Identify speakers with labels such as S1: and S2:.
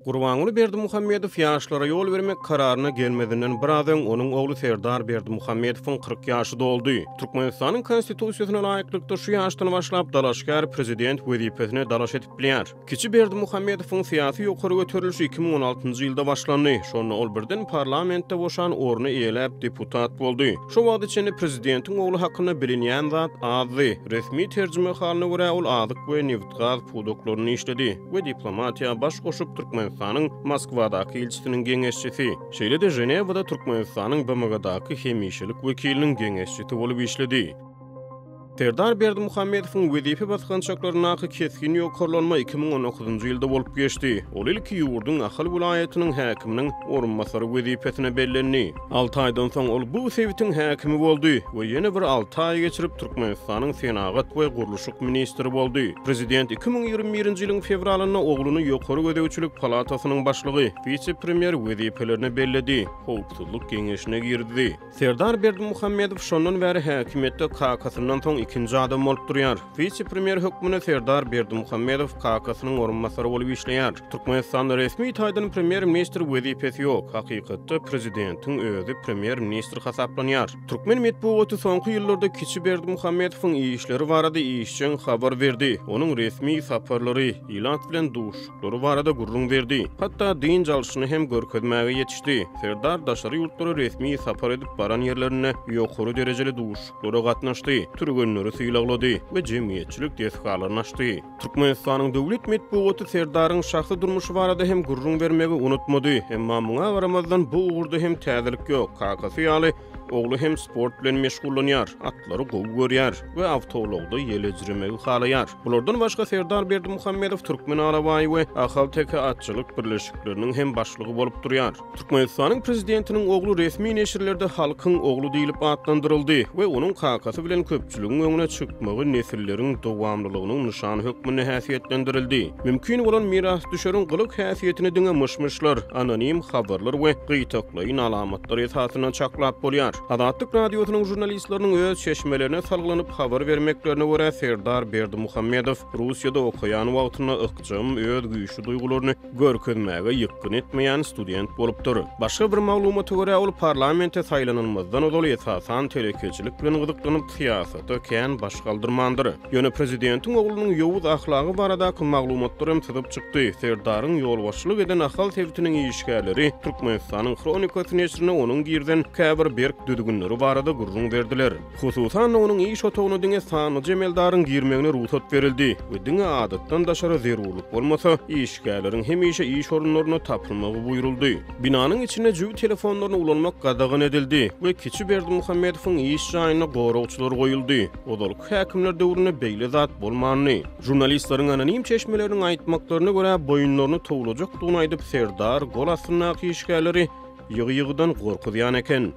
S1: Gurbanguly Berdimuhamedow ýaşlara ýol bermek kararyna gelmezinden biraz öň onuň ogly Serdar Berdimuhamedowyň 40 ýaşy doldy. Türkmenistanyň Konstitusiýasyna laýyklykda şu ýaşdan başlap dalaşgär prezident wezipesine dalaş edip bilýär. Kiçi Berdimuhamedowyň syýasy ýokary göterilişi 2016-njy ýylda başlandy. Şonda ol birden parlamentde boşan orny eýeläp, deputat boldy. Şo wagta çenli prezidentiň ogly hakynda bilinýän zat azdy. Resmi terjimehalyna görä, ol azyk we nebitgaz pudaklarynda işledi we diplomatiýa baş goşup, Türkmenistanyň Moskwadaky ilçisiniň geňeşçisi, şeýle-de Ženewada Türkmenistanyň BMG-daky hemişelik wekiliniň geňeşçisi bolup işledi. Serdar Berdimuhamedowyň wezipe basgançaklaryndaky kesgin ýokarlanma 2019-njy ýylda bolup geçdi. Ol ilki ýurduň Ahal welaýatynyň häkiminiň orunbasary wezipesine bellendi. Alty aýdan soň ol bu sebitiň häkimi boldy we ýene bir alty aý geçirip, Türkmenistanyň senagat we gurluşyk ministri boldy. Prezident 2021-nji ýylyň fewralynda ogluny Ýokary gözegçilik palatasynyň başlygy, wise-premýer wezipelerine belledi, Howpsuzlyk geňeşine girizdi. Serdar Berdimuhamedow şondan bäri häkimiýetde kakasyndan soň ikinji adam bolup durýar. Wise-premýer hökmünde Serdar Berdimuhamedow kakasynyň orunbasary bolup işleýär. Türkmenistanda resmi taýdan premýer-ministr wezipesi ýok, hakykatda prezidentiň özi premýer-ministr hasaplanýar. Türkmen metbugaty soňky ýyllarda kiçi Berdimuhamedowyň işleri barada işjeň habar berdi, onuň resmi saparlary, ilat bilen duşuşyklary, Lary barada gürrüň berdi. Hatda dynç alşyny hem görkezmäge ýetişdi. Serdar daşary ýurtlara resmi sapar edip baran ýerlerinde ýokary derejeli duşuşyklara gatnaşdy, türgenleri sylaglady we jemgyýetçilik desgalaryny açdy. Türkmenistanyň döwlet metbugaty Serdaryň şahsy durmuşy barada hem gürrüň bermegi unutmady. Emma muňa garamazdan bu ugurda hem täzelik ýok. Kakasy ýaly, Ogly hem sport bilen meşgullanýar, atlary gowy görýär we awtoulagda ýelejiremegi halaýar. Bulardan başga Serdar Berdimuhamedow Türkmen alabaýy we Ahalteke atçylyk birleşikleriniň hem başlygy bolup durýar. Türkmenistanyň Prezidentiniň ogly resmi neşirlerde Halkyň ogly diýlip atlandyryldy we onuň kakasy bilen köpçüligiň öňüne çykmagy nesilleriň dowamlylygynyň nyşany hökmünde häsiýetlendirildi. Mümkin bolan mirasdüşeriň gylyk-häsiýetini diňe myş-myşlar, anonim habarlar we gytaklaýyn alamatlar esasynda çaklap bolýar. Azatlyk Radiosynyň žurnalistleriniň öz çeşmelerine salgylanyp habar bermeklerine görä, Serdar Berdimuhamedow Russiýada okaýan wagtynda ykjam, öz güýçli duýgularyny görkezmäge ýykgyn etmeýän student bolupdyr. Başga bir maglumata görä, ol parlamente saýlanylmazdan ozal esasan telekeçilik bilen gyzyklanyp, syýasata kän baş galdyrmandyr. Ýöne prezidentiň oglunyň ýowuz ahlagy baradaky maglumatlar hem syzyp çykdy. Serdaryň ýolbaşçylyk eden Ahal sebitiniň işgärleri Türkmenistanyň Hronikasy neşirine onuň girizen käbir berk düzgünleri barada gürrüň berdiler. Hususan-da, onuň iş otagyna diňe sanlyja emeldaryň girmegine rugsat berildi we diňe adatdan daşary zerurlyk bolmasa, işgärleriň hemişe iş orunlarynda tapylmagy buýruldy. Binanyň içinde jübi telefonlaryny ulanmak gadagan edildi we kiçi Berdimuhamedowyň iş jaýynda goragçylar goýuldy. Ozalky häkimler döwründe beýle zat bolmandy. Žurnalistleriň anonim çeşmeleriniň aýtmaklaryna görä, boýunlaryny towlajakdygyny aýdyp, Serdar gol astyndaky işgärleri ýygy-ýygydan gorkuzýan eken.